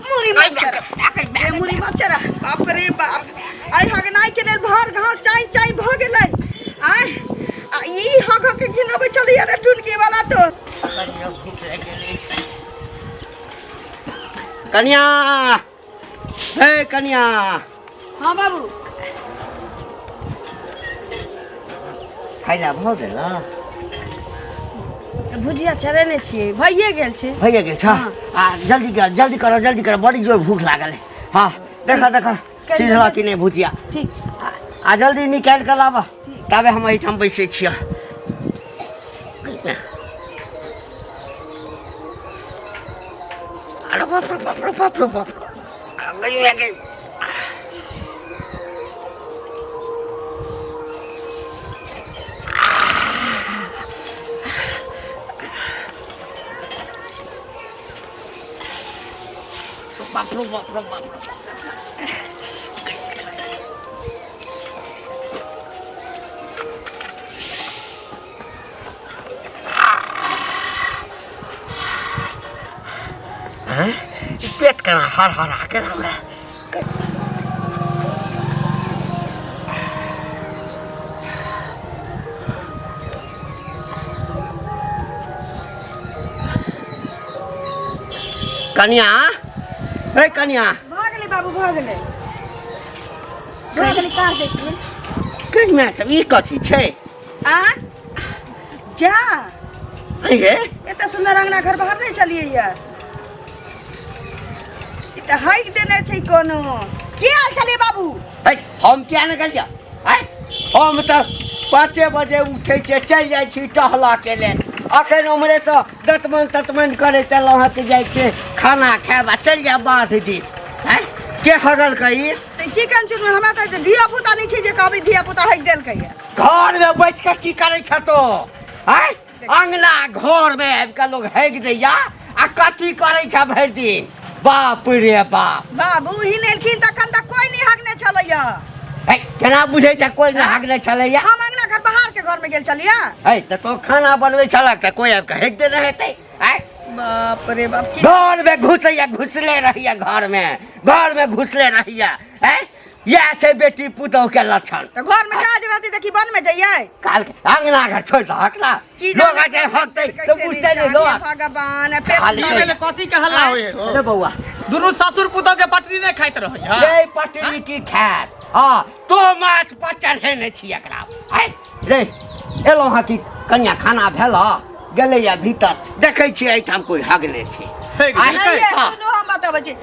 मुरी मच्छर रे, मुरी मच्छर, बाप रे बाप। आइ हगनाइ के लेल भर घाव चाय चाय भऽ गेलै। आय आ ई हग हग के घिनबै छलैया रे टुनकी वाला तो। बढ़िया भूख लागि गेलै। कनिया, हे कनिया। हाँ बाबू। खाइला भऽ गेल? भुजिया चढ़ेने छियै, भइए गेल छै। भइए गेल छ? हाँ। आ जल्दी कर, जल्दी करो, जल्दी करो, बड़ी जोर भूख लागल है। हाँ, देखा देखा, सिझला कि नहि भुजिया? ठीक छै। आ जल्दी निकालि कऽ लाबऽ, ताबे हम एहिठाम बैसै छियै। अरे बाप रे बाप रे बाप रे बाप रे, गई गई। बाप रे बाप रे बाप रे। आँय? ई पेट केना हर हर आके हमरा। कनिया, हे कनिया। भऽ गेलै बाबू, भऽ गेलै, भऽ गेलै, काट दै छियै। कनिया सब, ई कथी छै? आ जा। हे। एते सुन्दर अंगना घर बाहर नहि छलियै यार, ई तऽ हकि देने छै कोनो। के आयल छलियै बाबू? है, हम किया ने गेलियै? है, हम तऽ 5 बजे उठै छियै, चलि जाइ छी टहलऽके लेल। अखन उम्हरेसँ दतमन ततमन करैत एलहुँ हँ कि जाइ छियै खाना खायब आ चलि जायब बाध दिस। है, के हगलकै ई? तऽ चिकन चुनमुन, हमरा तऽ धिया पुता नहि छै जे कहबै धिया पुता हकि देलकै। घरमे बैस कऽ की करै छ तो? है, अंगना घरमे आबि कऽ लोग हगि दैया आ कथी करै छ भरि दिन? बाप रे बाप। बाबू ही एलखिन तखन तऽ कोई नहि हगने छलैया। है, केना बुझै छ कोई नहि हगने छलैया? हम अंगना घर बाहर के घर में गेल छलियै। है, तऽ तो खाना बनबै छलक तऽ कोई आबि कऽ हगि देने हेतै? आँय? बाप रे बाप, की घर में घुसैया, घुसले रहैया घरमे, घरमे घुसले रहैया। आँय, इएह छै बेटी पुतोह के लक्षण। तऽ घर में काज रहतै तऽ की वन में जइयै? काल के अंगना घर छोड़ि दहक ना। की लोग जाने आके हकतै तऽ कैसे बुझतै नहि जाने लोग। भगवान फेर। खाली की भेलै? कथी के हल्ला होय है? अरे बौआ। दुनू ससुर पुतोह के पटरी नहि खाइत रहै है? रे, पटरी की खायत? हँ, तो माथ पर चढ़ेने छी एकरा। आय रे, एलहुँ हँ कि कनिया खाना भेल? गेलैया भीतर, देखै छियै एहिठाम कोइ हगने छै। हे गेलै। आय, नहीं, ये हँ। सुनू, हम बताबै छी।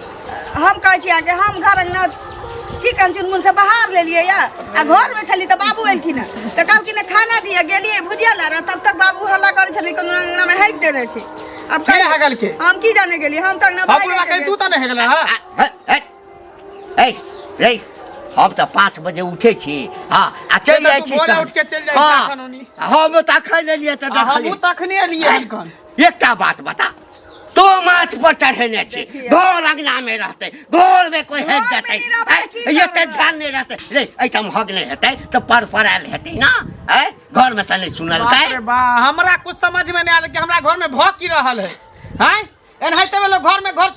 हम कहै छी अहाँके, हम घर अंगना चिकन चुनमुन से बाहर लेलियै या आ घर में छली तऽ बाबू एलखिन हँ तऽ कहलखिन हँ, खाना दिअ। गेलियै भुजिया ला रह, तब तक बाबू हल्ला करै छलै कोनो अंगना में हकि देने छै। अब के हगलकै? हम की जाने गेलियै, हम तऽ अंगना बाबू भागि कहीं तू तऽ नहि हेगला हँ? हे, हे, हे, रे, हम तऽ 5 बजे उठै छी, हँ, आ चलि से तऽ जाइ तू छी भोरे तऽ। उठि के चलि जाइ छी। हँ, अखन ओनी। हम तऽ अखन एलियै तऽ आ देखलियै। हमहूँ तखने एलियै हन कन। एकटा बात बता, तो माथ पर चढ़ेने छी। देखिए। घर अंगना में रहते, घर में कोई हेक घरमे देतै नहि रहबै तऽ की हैं? एते करबै? ध्यान नहीं रहते रे। एहिठाम हक नहीं हेतै तऽ पर परायल हेतै ना? हैं? घर में से नहीं सुनलकै। बाप रे बा, हमरा कुछ समझ में नहीं आयल कि हमरा घर में भ की रहल है। हैं, एनाहिते में लोग घर में घर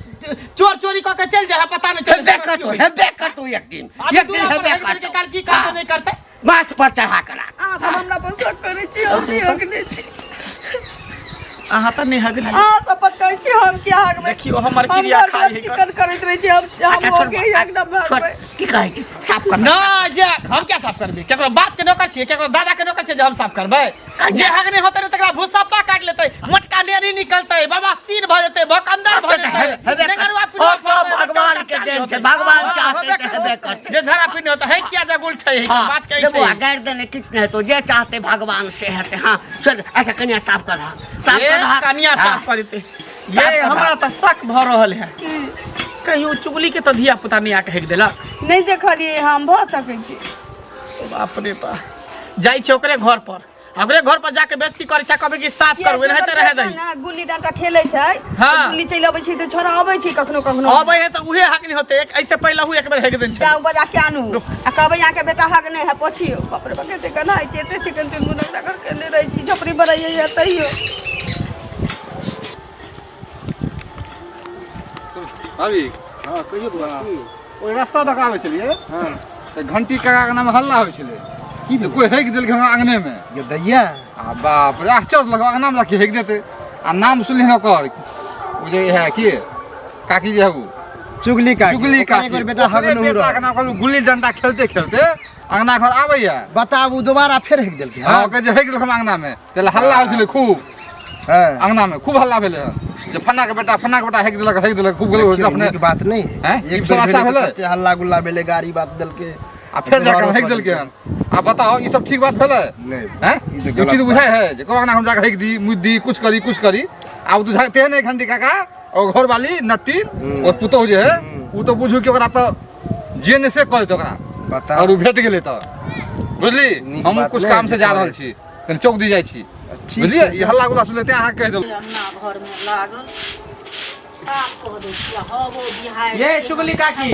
चोर चोरी कऽ के चलि जाइ है, पता नहीं चले। हेबे करतौ, हेबे करतौ एक दिन। अभी एक दिन दूरा पर हेबे हेक देलकै, करतौ। काल की करतै नहीं करतै। माथ पर चढ़ा कर राख। अहाँ सब हमरा पर शक करै छी, हम नहि हगने छी। अहाँ तऽ नहि हगने। अहाँ शपथ कहै छी, हम किया हगबै? देखियौ हमर हम क्रिया घर खाली घर चिकन करैत रहै छी हम। अच्छा, हम छोड़, हो के अंगना छोड़, भरबै। की कहै छी, साफ कर। ना जे हम क्या साफ करबै? केकरो बाप के नौकर छियै, केकरो दादा के नौकर छियै जे हम साफ करबै? जे हगने होतै ने तकरा भूसप्पा काटि लेतै, मोटका नेरी निकलतै, बाबा सीर भऽ जेतै, भकंदर भऽ अच्छा, तऽ जेतै, हेबे कर। नेंगरुआ पिलुआ और सब भऽ जेतै, भगवान के चाली देन छै, होतै। भगवान हाँ, चाहतै हेबे तऽ हेबे करतै। जे झड़ा पीने होतै है किया जगुल छै है, हाँ, बात कहै रे बौआ, छै। गारि देने किछु नहि हेतौ, जे चाहते भगवान से हेतै। हाँ, चल, अच्छा कनिया साफ कर दहक, साफ ये कर दहक। कनिया हाँ। साफ कर देतै। साफ ये कर हमरा दहक। तऽ शक भऽ रहल है, कहीं ओ चुगली के तऽ धिया पुता नहि आके हेक देलक। नहि देखलियै हम, भऽ सकै छै। बाप रे बा, जाइ छै ओकरे घर पर, ओकरे घर पर जाके बेइज्जती करै छै, कहबै कि साफ करू, एनाहिते रहै दही। ना गुल्ली डंटा खेलै छै। हाँ। गुल्ली चलि अबै छै तऽ छोड़ा अबै छै कखनो कखनो। अबै है तऽ उहे हक नहि होतै। एक ऐसे पहिले हु एक बेर हेक देन छै। जाउ बजा के आनू आ कहबै अहाँके बेटा हक नहि है, पोछियौ। बाप रे बाप, कते गन्हाइ छै। एते चिकन चुनमुन अंगना घर केने रहै छी, झोपड़ी बनैयै तैयो। भाभी। हँ कहियौ बौआ की ओहि रास्ता दऽ कऽ आबै छलियै हँ तऽ घंटी काका के नाम हल्ला होइ छलै की भेल? कोइ हेक देलकै हमरा अङ्गनेमे ये दैया आ बाप रे आश्चर्य लगल अङ्गनामे जाके हेक देतै आ नाम सुनलियै ओकर ओ जे है की काकी जे है ओ चुगली काकी चुगली ओकर काकी एक बेर बेटा ओकरे हगन बेटा के नाम कहलहुँ गुल्ली डंडा खेलते खेलते अङ्गना घर आबैया बताबू दोबारा फेर हेक देलकै हँ ओकर जे हेक देलकै हमरा अङ्गनामे ताहि लए हल्ला होइ छलै खूब हँ अङ्गनामे खूब हल्ला भेलै हन जे फन्ना के बेटा फन्ना के बेटा हेक देलक हेक देलक खूब गेल देखियौ, अपने नीक बात नहीं है हैं? एक ई सब बेर अच्छा भेलै तऽ भेलै? कते हल्ला गुल्ला भेलै गाड़ी बात देलकै आ फेर जाकर दोबारो हेक देलकै हन आ बताओ ई सब ठीक बात भेलै नहि हैं ई तऽ ई गलत चीज बात। बुझाइ है जे कोना हम जाके हेक दी मुद दी कुछ करी कुछ करी आ ओ तऽ तेहन है घंटी काका और घरवाली नट्टी और पुतोह जे है ओ तऽ बुझू कि ओकरा तऽ जे ने से कऽ देतै ओकरा बताओ और ओ भेट गेलै तऽ बुझली नीक हमहूँ बात कुछ नहि काम से जे जा रहल करै। छी कनि चौक दी जाइ छी ठीक बुझलियै छै ई हल्ला गुल्ला सुनले तें अहाँके कहि देलहुँ अंगना घरमे लागल साफ कऽ दै छियै हवो बिहाड़ि ये चुगली काकी।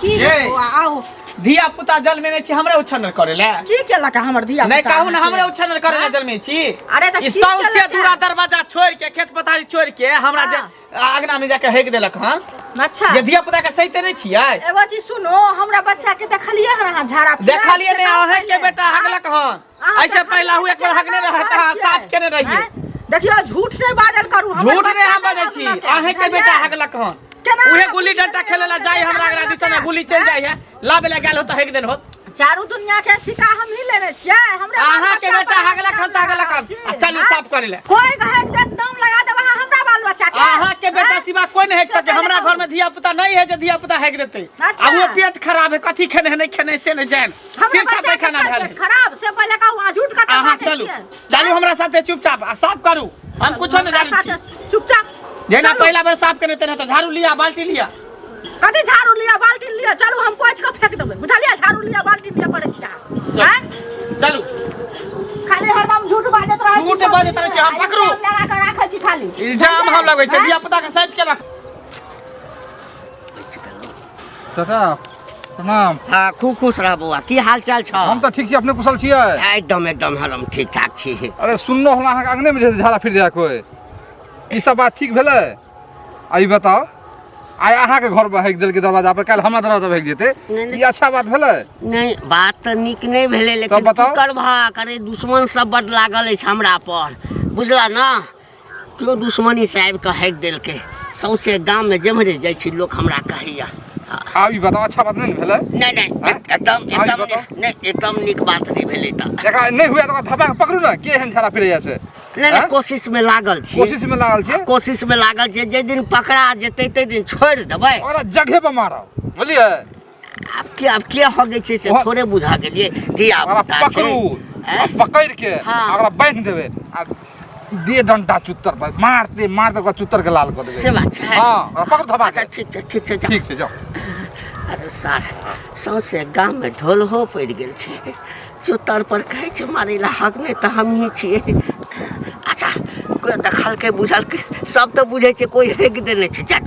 की ये। बौआ आउ धिया पुता जलमेने छी हमरे उछन्नर करे ले की केलक हमर धिया नहीं कहू ना हमरे उछन्नर करे ले जलमे छी अरे तऽ ई की सौंसे केलक? दूरा दरवाजा छोड़ के खेत पथारी छोड़ के हमरा जे आंगना में जाके हेक देलक हन अच्छा जे धिया पुता के सहिते नहीं छियै एगो चीज सुनो हमरा बच्चा के देखलिए हन अहाँ झाड़ा फिरा देखलिए से नहीं कहू अहें के पहिले। बेटा हगलक हन अहाँ ऐसे देखलिए पहला हुए एक बार हगने केना रहे तऽ रहै छियै? साफ केने रहिए आँय? देखियौ झूठ नहीं बाजल करू हमर झूठ नहीं बच्चा हम बजै छी हगलक अहें के बेटा बुझलियै? हगलक हन केना उहे अहाँ गुल्ली डंटा बुझलियै खेले ला जाय हमरा अगला दिशा में गुल्ली चल जाय है लाबे ला गेल हो तऽ हेक देन होत चारू दुनिया के ठिका हम ही लेने छियै हमरा बाल अहाँ के बच्चा बेटा पर हगलक हन तऽ हगलक हन छी। आ चलू आँय? साफ करे ले कोई हक देत नाम लगा देब अहाँ हमरा बाल बच्चा के अहाँ के बेटा आँय? सिवा कोई नहीं हेक से सके पहिले हमरा कहू। घर में धिया पुता नहीं है जे धिया पुता हेक देते अच्छा। आ वो पेट खराब है कथी खेने है नहीं खेने है, से नहीं जान हमरा तिरछा बच्चा के पैखाना छै भेल पेट है खराब से पहिले कहू अहाँ झूठ कतऽ अहाँ बाजै चलू छियै? चलू हमरा साथे चुपचाप आ साफ करू हम कुछो नहीं हमरा जानै छी साथे चुपचाप जेना चलू। पहिला बेर साफ केने तेना तऽ झाड़ू लिया बाल्टी लिया कथी झाड़ू लिअ बाल्टी लिअ चलू हम पोछि कऽ फेंक देबै बुझलियै झाड़ू लिअ बाल्टी लिअ करै छी अहाँ चलू। आँय? चलू खाली हरदम झूठ बाजैत रहै छी झूठ सब बाजैत रहै छी, हम आ पकड़ू। इल्जाम लगा कऽ राखै छी खाली इल्जाम हम लगै छै आँय? धिया पुता के साइड के रख चाचा प्रणाम हाँ खूब खुश रह बौआ की हाल चाल छ हम तऽ ठीक छी अपने कुशल छियै एकदम एकदम हम ठीक ठाक छी अरे सुनलो हमरा अहाँके अङ्गनेमे जे झाड़ा फिर जाय कोइ ई सब बात ठीक भेलै आ ई बताउ आइ अहाँके घर पर हेक देलकै दरवाजा पर काल्हि हमरा दरवाजा पर हेक जेतै नहि, नहि। ई अच्छा बात भेलै नहि बात तऽ नीक नहि भेलै लेकिन की बताउ। करबहक अरे दुश्मन सब बड लागल अछि हमरा पर बुझला ना केओ दुश्मनी से आबि कऽ हेक देलकै सौंसे गाममे जेम्हरे जाइ छी लोक हमरा कहैया हँ। आब ई बताउ अच्छा बात नहि ने भेलै नहि नहि आँय? एकदम आब ई एकदम बताउ। नहि एकदम नीक बात नहि भेलै तऽ एकरा नहि हुए तऽ ओकरा धपा कऽ पकड़ू ने के एहन झाड़ा फिरैया से नहि नहि आँय? कोशिश मे लागल छी कोशिश मे लागल छियै कोशिश मे लागल छियै जाहि दिन पकड़ा जेतै ताहि दिन छोड़ि देबै ओकरा जगहे पर मारब बुझलियै आब के आब के हगै छै से ओकरा- थोड़े बुझा गेलियै धिया ओकरा पुता छै पकड़ू आँय? आ पकड़ि के हाँ। आ ओकरा बान्हि देबै आ दे डंटा चुत्तर पर मारते मारते ओकरा चुत्तर के लाल कऽ देबै से बात छै हँ ओकरा पकड़ू धपा अच्छा के ठीक छै ठीक छै जाउ। ठीक छै जाउ अरे सार सौंसे गाममे ढोलहो पड़ि गेल छै चुतर पर कहै छै मारै लए हक नहि तऽ हमही छियै अच्छा कोइ देखलकै बुझलकै सब तऽ बुझै छै कोइ हेक देने छै जा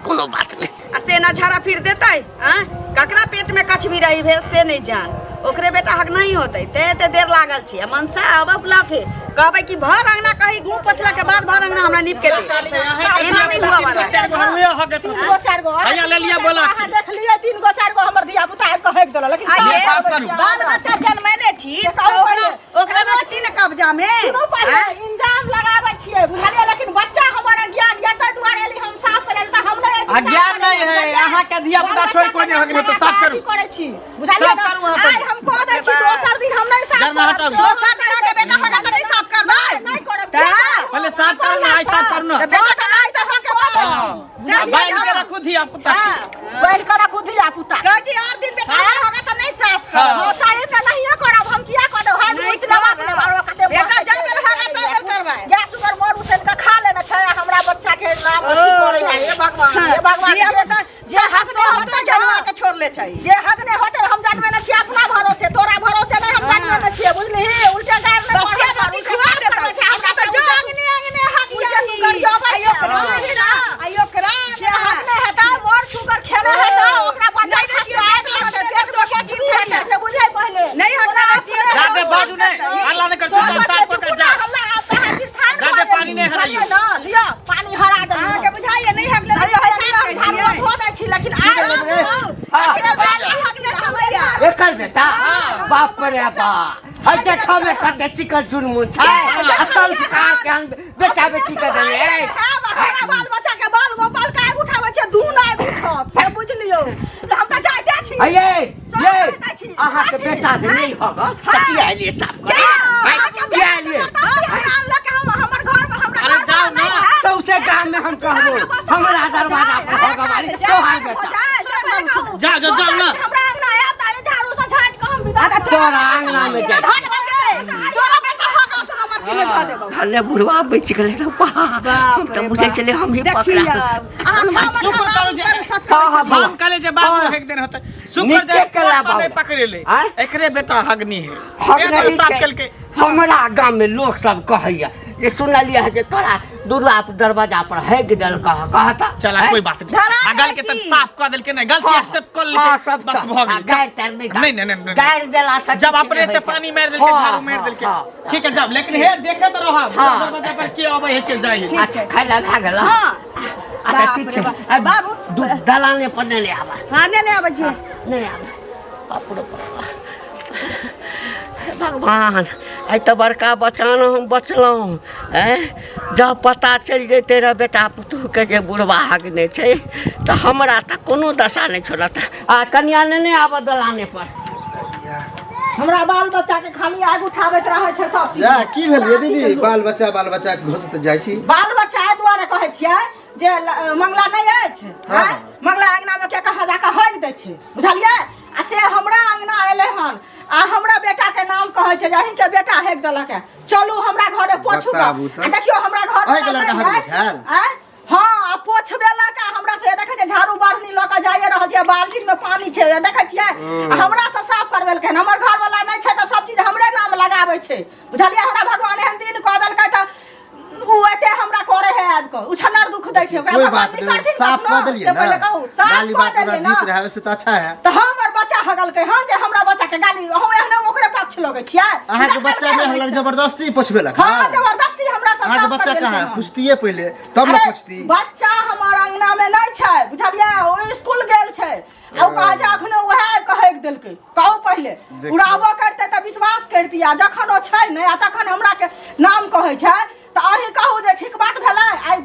कोनो बात नहि आ से ना झाड़ा फिर देतै आँय ककरा पेटमे कछबी रही भेल से नहि जान ओकरे बेटा हक नहीं होतै ते एते देर लागल छी आ मनसा आबक लके कहबै कि भर अंगना कही गूँ पोछला के बाद भर अंगना हमरा नीप के दे एना नहीं हुआ वाला चारि गो हमहुए हगत तीन गो चारि गो अरे हैया ले तीन लिअ गो, बोला अहाँ देख लिअ तीन गो चारि गो हमर धिया पुता आबि कऽ हगि देलक लेकिन आ ये साफ करू बाल बच्चा जनमेने छी से तऽ कहू ओकरा पहिले। ओकरा रखती ने कब्जा में सुनू पहिले आँय? इंजाम लगाबै छियै बुझलियै लेकिन बच्चा हमर अज्ञान या ताहि दुआरे एली हम साफ करै तऽ हम नहि एली साफ अज्ञान करै नहि लए, है, बुझलियै? अहाँके धिया-पुता बाल छोड़ि बच्चा कोइ नहि के हगने तऽ साफ लगा करू। की करै छी बुझलियै साफ ने करू अहाँ आइ हम कह दै छी दोसर दिन हम नहि साफ जरना करब हटाउ। सेहो हम दोसर दिन अहाँके बेटा होगा तऽ नहि साफ करबै नहि करब तऽ पहिले साफ करू ने आइ साफ करू ने तऽ बेटा तऽ नहि तऽ अहाँके बाल आ बान्हि के रखू धिया पुता बान्हि के रखू धिया पुता कहै छी और दिन बेटा होगा तऽ नहि साफ करब हँ सही में नहिये करब हम किया कऽ देब हम नहि इतना बात करब। नहि मारो कते बेटा जा बेर होगा तऽ बेर करबै गैस उगर मर उसन के खा लेने छै आ हमरा बच्चा के नाम अथी करै है हे भगवान हे भगवान धिया पुता जे हक नहि हम होतै तो जनवा के छोड़ले छै जे हक नहि होतै हम जानबे नहि छियै अपना भरोसे तोरा भरोसे नहि हम जानबे नहि छियै बुझलिही उल्टे गार नहि बसिया रोटी खुआ देतौ अच्छा तऽ जो अंगने अंगने हक उल्टे जाही सुगर जबै छै। आइयो करा अंगना आइयो करा जे हक नहि हेतै मोर सुगर खेने हेतै ओकरा बच्चा नहि खाके रहितियै आगि बेटा लगतै, हक पेट देतौ मे के कुछ भी हेतै से बुझै पहिले नहि हक तोरा रहितियै अपने जा दे बाजू नहि हल्ला नहि कर चुपचाप साफ कऽ के जा हल्ला आब तऽ हाजिर थान जा दे, पानी नहि हराइयौ। ना लिअ पानी हरा देलियै अहाँके बुझाइए नहि हक लेने लिअ, तऽ लिअ, साफ झाड़ू करितियै धो दै छी छी लेकिन आइ अखने बेटा हकने छलैया। एकर बेटा बाप रे बाप, है देखो में कते चिकन चुनमुन छै आ संस्कार के हम बेटा बेटी के देने अछि। हमरा बाल बच्चा के बाल गोपाल के आगि उठाबै छै, धून आगि उठत से बुझ लियौ। हम तऽ जाइते छी। है ये सब ये जाइते छी। अहाँ के बेटा जे नहीं होगा त की आइलिए साफ करे? की आइलिए? हमर घर में हमरा अरे घर जाओ में ना। नहीं है। सौसे गाम में हम कहबो हमरा दरवाजा पर होगा वाली तोहार बेटा। जाओ, जाओ, जाओ ना। हमरा अंगना आयब तऽ झाड़ू से झाँटि कऽ हम विदा आ तऽ तोरा अंगना में जाय। धऽ देबौ गे। तोरा बेटा हकल से हमर पीने धऽ देबौ। अरे बुढ़वा बचि गेलै रे बा, हम तऽ बुझै छलियै हमही देखियौ पकड़ा। अहाँ खामन शुक्र करू जे हाँ, हाँ, बौआ। हम कहले जे बाबू हेक दिन होते, शुक्र जे नीके स्पॉट केला पर नहीं बाबू। पकड़ेले। आँय? एकरे बेटा हगनी है। हक पेट नहीं साफ छै। केलकै। हमरा गाम में लोग सब कहैया जे सुनलियै है जे तोरा दुर्गा दरवाजा पर हेक देलक कहता। चला कोई बात नहीं, धरा आ गल के गेल तन की? साफ कर देलके नहीं, गलती हाँ, एक्सेप्ट कर हाँ, लेके सब बस सब। भऽ गेल। हाँ, गारि तारि नहीं नहीं, नहीं, नहीं, नहीं। गारि देला से जब किछु अपने नहि से होइ छै। पानी मारि देलके, हाँ, झाड़ू मारि हाँ, देलके। हाँ। ठीक है जब, लेकिन हे देखे तो रहा हाँ। दरवाजा पर के अबै है के जाइ है। अच्छा खाइ ला भए गेल। हाँ। अच्छा बाप ठीक रे छै। बाप। आ, बाबू। दलाने पर नहि आबा। हाँ, नहि नहि आबै छी। नहि आबा। बाप रे बाप, भगवान आइ तऽ बड़का बचान हम बचलहुँ। आँय, जब पता चलि जैतै रह बेटा पुतोहुके जे बुढ़बा हगने छै तऽ हमरा तऽ कोनो दशा नहि छोड़त। आ कनिया ने नहि आबऽ दलाने पर। हमरा बाल बच्चा के खाली आगि उठाबैत रहै छै सब चीज। जा की भेल ये दीदी? बाल बच्चा बाल बच्चा के घोषित जाइ छी। बाल बच्चा एहि दुआरे कहै छियै जे मंगला नहि अछि। हाँ। आँय? मंगला अंगना में के कहाँ जाके हगि दै छै बुझलियै? आ से हमरा अंगना एलै हन आ हमरा बेटा के नाम कहै छै जे अहीं के बेटा हगि देलक है। चलू हमरा घरे पोछू गऽ। बताबू तऽ। आ देखियौ हमरा घर अहीं के लड़का हगि दै छल? आँय? हाँ, आ पोछबे लऽ कऽ हमरा से देखै छै झाड़ू बाढ़नी लऽ कऽ जाइए रहल छै, बाल्टीन में पानी छै, देखै छियै? आ हमरा से साफ करबेलकै हन। हमर घरवाला नहि छै तऽ सब चीज हमरे नाम लगाबै छै बुझलियै? हमरा भगवान एहन दिन कऽ देलकै तऽ उ एते हमरा करे है आबि कऽ उछन्नर दुख दै छै ओकरा। कोई भगवान बात नहि नहीं, करथिन साफ कखनो, कऽ देलियै से पहिले ना। कहू साफ गाली कऽ बात ओकरा देलियै ना। दित रहै ओइसे तऽ अच्छा है। तऽ हमर बच्चा हगलकै हन जे हमरा बच्चा के गाली अहूँ एहने ओकरे पक्ष लगै छियै। अहाँके बच्चा नहि हगलक, जबरदस्ती पोछबेलक। हाँ, जबरदस्ती हमरा से अहाँके साफ बच्चा करबेलकै कहाँ है? हन। पूछतियै पहिले तब ने अरे, पूछती। बच्चा हमर अंगना में नहीं छै बुझलियै? ओ स्कूल गेल छै आ ओ कहै छै अखनो उएह आबि कऽ हगि देलकै। कहू पहिले देखियौ। उड़ाबो करतै तऽ विश्वास करती, आ जखन ओ छै नहि आ तखन हमरा के नाम कहै छै तऽ अहीं कहू जे ठीक बात भेलै? आइ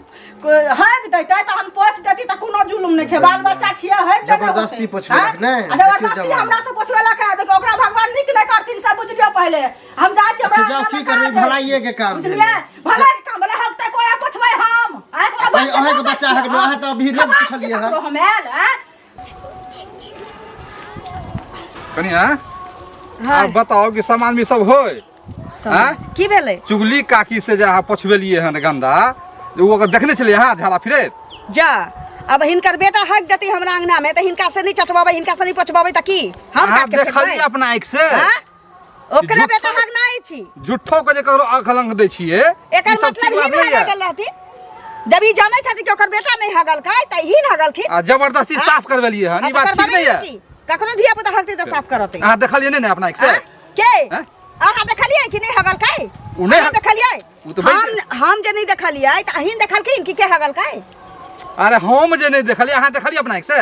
हगि दैतै तहन पोछि देती तऽ कोनो जुलुम नहि छै, बाल बच्चा छियै हगि देने जबरदस्ती होतै। पोछबेलक, आँय? नहि? आ जबरदस्ती देखियौ जमाना। हमरा से पोछबेलक है। देखियौ ओकरा भगवान नीक नहि करथिन से बुझलियौ। पहिले हम जाइ छियै अच्छा, हमरा जाउ, अंगना की मे करबै? काज अछि। भलाइए के काम बुझलियै? भेलै। भलाइ के काम भेलै, हगतै कोइ आ पोछबै हम? आँय, कोनो बात अहाँके नहि बच्चा छियै, हगलो, अहाँ तऽ अभी नहि खबास पुछलियै हन। ककरो हम आयल, आँय? कनिया, आब बताउ कि सामान भी सब होय? आँय? की भेलै? चुगली काकी से जे अहाँ पोछबेलियै हन गंदा, ओ ओकर देखने छलियै अहाँ झाड़ा फिरैत? जा, अब हिनकर बेटा हक देती हमरा अंगना में तऽ हिनका से नहीं चटवाबै, हिनका से नहीं पोछवाबै तऽ की हम अहाँ काट के फेंकबै? देखलियै अपना आँखि से? हाँ? ओकरे झूठ- बेटा हक नहीं छी। झूठो के जे ककरो आँख दै छियै, एकर ई सब मतलब ठीक बात हिन नहि हगल यऽ। गेल रहती। जब ई जानै छथि कि ओकर बेटा नहीं हगलकै तऽ हिन हगलखिन। आ जबरदस्ती हाँ? साफ करबेलियै हन, ई हाँ, बात तऽ ठीक करबेबै नहि यऽ। की? कखनो धिया पुता हगतै तऽ साफ करतै। अहाँ देखलियै नहि ने अपना आँखि से? हाँ? के हाँ? अहाँ देखलियै कि नहीं हगलकै? उ नहि अहाँ देखलियै? उ तऽ बैठ- हम जे नहीं देखलियै तऽ अहीं देखलखिन कि के हगलकै? अरे हम जे नहि देखलियै, अहाँ देखलियै अपना आँखि से?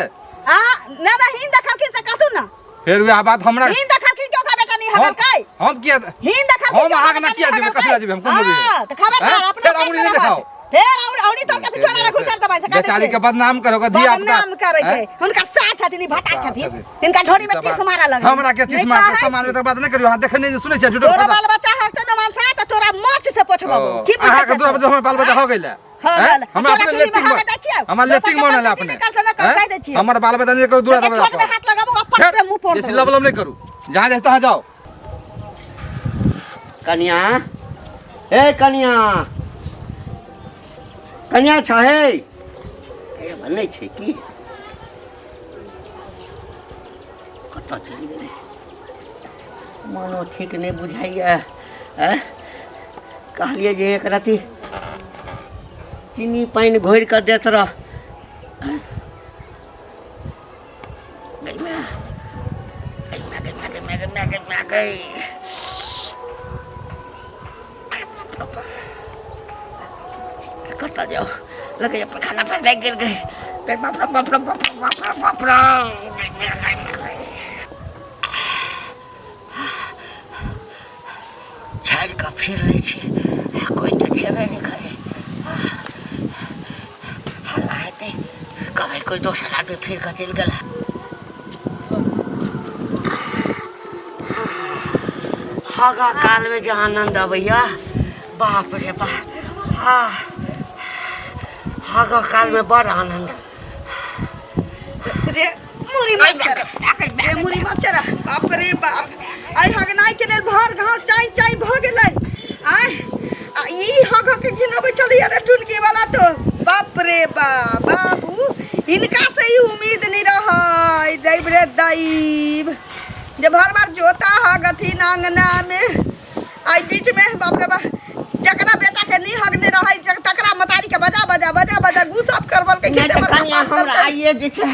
अहाँ नहि नहि, हिन देखलखिन से कहतू ना। फेर वएह बात हमरा हिन देखलखिन कि ओकरा बेटा नहीं हम हगलकै? हम किया हिन देखलखिन हम कि अहाँके ओकरा ना बेटा किया नहीं जेबै? कथी हगलकै? लए जेबै हम? कोन जेबै? हाँ, तऽ खबरदार हैं? अपना फेर अंगुरी नहि रहत। देखाउ। फेर औरी तोड़ के पिछवाड़ा में घुसर देबै से कह दै बेचारी छियै। के बदनाम करो के धिया पुता बदनाम करै छै। हैं? हुनका सा छथिन, ई भटा साह छथिन। छथिन। हिनका ढोरी में ई सब टीस बात- मारऽ लगलै। हमरा के टीस नहि मारतै? कहै सामान छी। में तऽ बात नहि करियौ। अहाँ देखै नहि सुनै छियै झूठो तोरा पता- बाल बच्चा हक तऽ मान सा तऽ तोरा माछ से पोछबो। ओ, की बुझै अहाँके छै दूरा तू? बजे हमर बाल बच्चा हो गेलै। हो हैं? गेल। हमरा तोरा अपने चूड़ी में लेट्रिन हगऽ बन- दै छियौ? हमरा दोसर लेट्रिन के बनल बच्चा अपने। की निकाल से न हैं? कहि दै छियौ। हमर बाल बच्चा नहि करू दूरा छोट दरवाजा में पर। हाथ लगाबू आ पट से मुंह फोड़ बेसी देबौ। लब लब नहि करू, जहाँ जाइ तहाँ जाउ। कनिया, हे कनिया, कनिया छ हे? ए नहि छै की? कतऽ चलि गेलै? मनो ठीक नहि बुझाइए। आँय, कहलियै जे एक रत्ती चीनी पानि घोरि कऽ देत रह। गै माय, गै माय, गै माय, गै माय, गै माय, गै माय, गै। कतऽ जाउ? लगैए पैखाना पर लागि गेल गै। लगतै। बाप रे बाप रे बाप रे बाप रे बाप रे। झाड़ि कऽ फिर लै छी, कोइ तऽ छेबे नहि करै। हल्ला हेतै, कहबै कोइ दोसर आदमी फिर कऽ चलि गेल। हगा कालमे जे आनन्द अबैया, बाप रे बाप। हाँ, हगा कालमे बड़ आनन्द। रे मुरी मच्छर, रे मुरी मच्छर, बाप रे बाप। आइ हगनाइ के लेल भर घाव चाय चाय भऽ गेलै। आय आ ई हग के घिनबै छलैया रे टुनकी वाला तो। बाप रे बाप, बाबू हिनका से ई उम्मीद नहीं रहै। दैब रे दैब, जे भर बार जोता हगथिन अंगना में। आई बीच में बाप रे बाप, जकरा बेटा के नहीं हगने रहै तकरा मतारी के बजा बजा बजा बजा गू साफ करबल के। नहि तऽ कनिया, हमरा आइए जे छै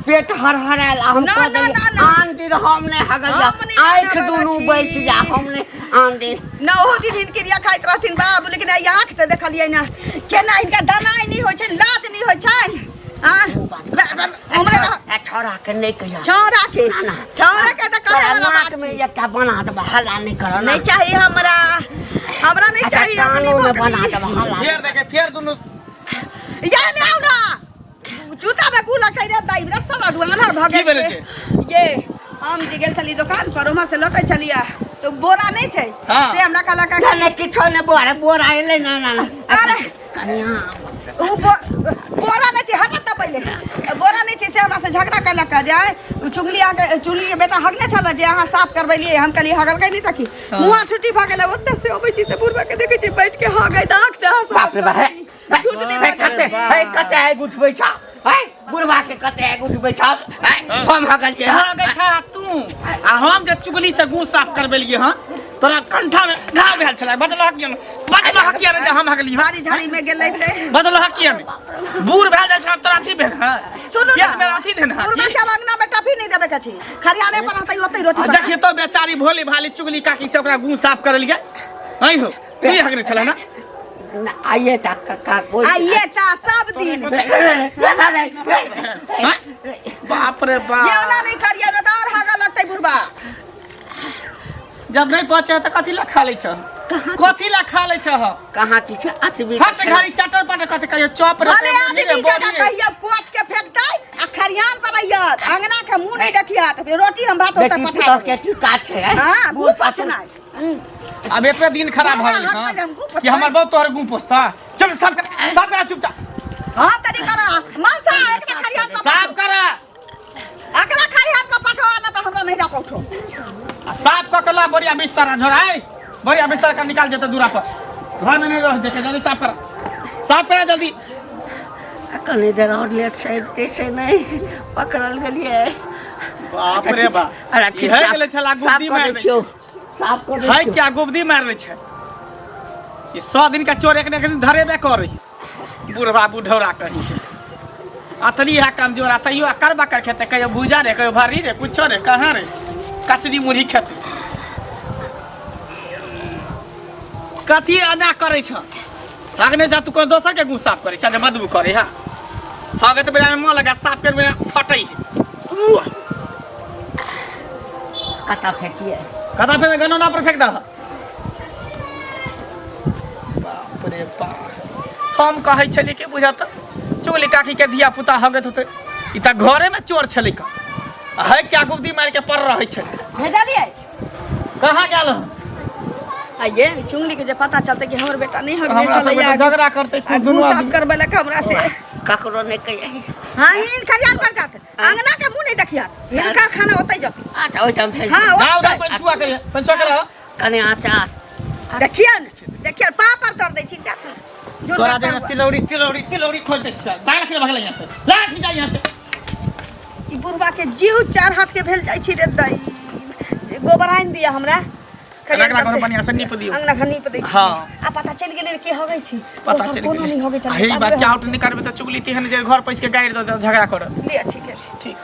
पेट हरहरायल आ हम ना, कह ना, देलियै, ना, ना। आन दिन हम नहि हगल जा, हम नहि आँखि हगऽ दुनू छी। बचि जा, हम नहि आन दिन। ना ओहो दिन हिनके क्रिया खाइत रहथिन बाबू, लेकिन आइ आँख से देखलियै ना केना हिनका दनाइ नहि होइ छनि, लाज नहि होइ छनि। आ हमरे रह- आ छौड़ा के नहि कहिया। छौड़ा के, ना, ना। छौड़ा के तऽ कहै तोरा वाला नाक बात में छै। एकटा बना देबा, हल्ला नहि कर। नहि चाही हमरा, हमरा नहि अच्छा, चाही अगली कानो मे भोकली। बना देबा, हल्ला। फेर देखे, फेर दुनू। या ने आउ ना, जूता में गू लगतै रे दाइ, रे साला दुआनर भऽ की गेल भेलै छै। ये हम जे गेल छली दुकान पर, उम्हर से लौटै छलियै तऽ बोरा नहि छै हाँ। से हमरा कहलक नहि नहि, किछो नहि, बोरा बोरा एलै ना ना ना। अरे। कनिया, ओ बोरा नहि छै, हटत तऽ पहिले बोरा नहि छै से हमरा से झगड़ा केलक जे आइ ओ चुगली अहाँके, चुगली के बेटा हगने छल जे अहाँ साफ करबेलियै। हम कहलियै हगलकै नहि तऽ की मुँह छुट्टी भऽ गेलै। ओतऽ से अबै छी तऽ बुढ़बा के देखै छी बैठ के हगै तऽ आँख से हँस। बाप रे बाप, हे, झूठ नहि हे, बाजै। कते हे, कते आगि उठबै छ हे, बुढ़बा के कते आगि उठबै छ हे, हम हगलियै। हँ गै छा तू आ हम जे चुगली से गू साफ करबेलियै हँ, तोरा कंठा में घाव भेल छलै। बजलह किया ने? बजलह किया रे जे हम हगली हँ? भारी झाड़ी में गेलै ते बजलह किया ने? बूढ़ भेल जाइ छै तोरा अथी भेल हँ? सुनू ना, पेट में अथी देन हँ? बुढ़बा के अंगना में टफी नहीं देबे के छै, खरिहाने पर रहतै, ओतै रोटी आ बना। देखिए तो बेचारी भोली भाली चुगली काकी से ओकरा गू साफ करलियै। ऐ हो, तू हगने छलै ना? ना, आइए टा कक्का कोइ। आइए टा सब दिन। हैं? बाप रे ये बाप, ओना नहीं करिए ना तऽ और हगऽ लगतै बुढ़बा। जब नहीं पहुंचे तऽ कथी ला खा लै छ? कथी ला खा लै छ? कहाँ किछु अतबी। हट घड़ी चटर पटर कथी कहियो चॉप रे भले मुरही रे, आदमी बड़ी जकाँ रे। कहियो पोछ के फेंकतै आ खरिहान पर रहियत, अंगना के मुंह नहीं देखियत। रोटी हम भात ओतऽ बेटी पठा पुतोह देबै। के की काज छै हैं? हाँ, बूढ़ गू पोछनाइ। अब एतबे दिन खराब भऽ गेल हट हँ हम गू कि पोछबै। हमर बहुत तोहर गू पोछता। चल साफ कर, साफ करा चुपचाप। हाँ तनी करा मनसा, एकरा खरिहान पर साफ करा। एकरा खरिहान पर पठो ना तऽ हमरा नहीं राखो उठो। आ साफ कऽ के ला बढ़िया बिस्तर झोराय, बढ़िया बिस्तर का निकाल देते दूरा पर, घर में नहीं रह जेके। जल्दी साफ करा, साफ करा जल्दी। कनी देर और लेट से अबितै से नहि पकड़ल गेलियै। बाप रे बाप, अरे ठीक, इहे साफ- गेलै छला साफ गुद्दी कऽ मारि दै दै छियौ, साफ कऽ दै है छियौ। क्या गुब्दी मार लै छै ई 100 दिन का चोर एक ने एक दिन धरेबे करी। बुढ़वा बुढ़ौरा कही के अतनी है कमजोर, आ तैयो अकर बकर खेते, कहियो भूजा रे, कहियो भरी रे, कुछो रे, कहाँ रे कचरी मुरही खेते। कथी एना करै छ? अगने जा तू कोनो दोसर के गुँ साफ करै छ जे बदबू करै। हा हगे तऽ बेरा में मन लगा साफ कर बेरा फटै है। उह, कतऽ फेकियै? कतऽ फेर गनौना पर फेंक दह। बाप रे बाप, हम कहै छलियै कि बुझत चुगली काकी के धिया पुता हगैत होतै, ई तऽ घरे में चोर छलै का है क्या गुब्दी मारि के पर रहै छै। भेजलियै। कहाँ गेल हन? आ ये चुंगली के जे पता चलतै कि हमर बेटा नहीं हगने हमरा सब छलैया गोटे झगड़ा करतै आ दुनू गू साफ आदमी। करबेलक हमरा से। ककरो नहि कहियै। हाँ, हिन खरिहान पर जात, अंगना के मुंह नहीं देखियत, हिनका खाना ओतै जतै। अच्छा, ओहिठाम भेज। हाँ। जाउ ओतै। दा पंचुआ करिए, पंचुआ के रह। कने अचार देखियन देखियन, पापड़ तर दै छी जात। तोरा जेना तिलौरी तिलौरी तिलौरी खोल दै छै। दाल खिला भगलै यहाँ से, लाठी जा यहाँ से। ई बुढ़वा के जीव चार हाथ के भेल जाइ छी रे दाई। गोबर आनि दिअ हमरा। अंगना घर बढ़िया से नीप दियौ। अंगना घर नीप दै छी। हाँ। आ पता चलि गेलै के हगै छी। पता दोसर चलि कोनो गेलै नहि हगै आ हे छलै। ई बात के आउट नहि करबै तऽ चुगली तेहन जे घर पैस के गाड़ि दऽ देत, झगड़ा करत। लिअ, ठीके छै। ठीक।